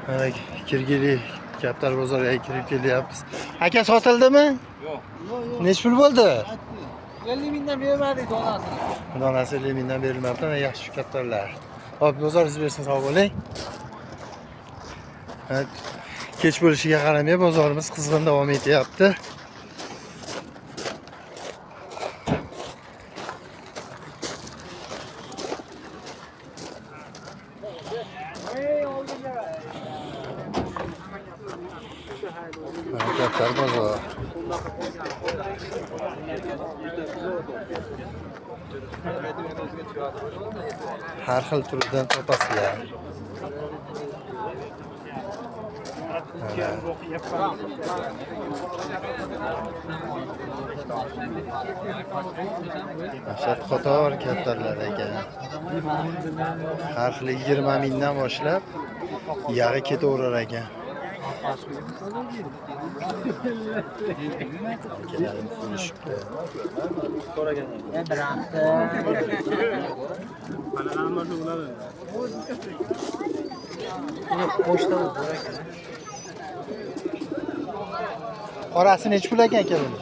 Mana Kirgili kaptar bozoriga kirib kelyapmiz. Aka, sotildimi? Yo'q. Nechi pul bo'ldi? 50 mingdan bermadik donasini. Donasi 50 mingdan berilmabdi. Mana yaxshi kaptarlar. Hop, bozoringiz bersin, sog' bo'ling. Evet, kech bo'lishiga qaramay bozorimiz qizg'in davom etyapti. Mana kaptar bozor. Har xil turidan topasizlar. Dahshat qator kaptarlar ekan. Har xil 20 mingdan boshlab yag'i ketaverar ekan. Akalarim ko'rishibdi. Qorasi nechi pul ekan aka buni?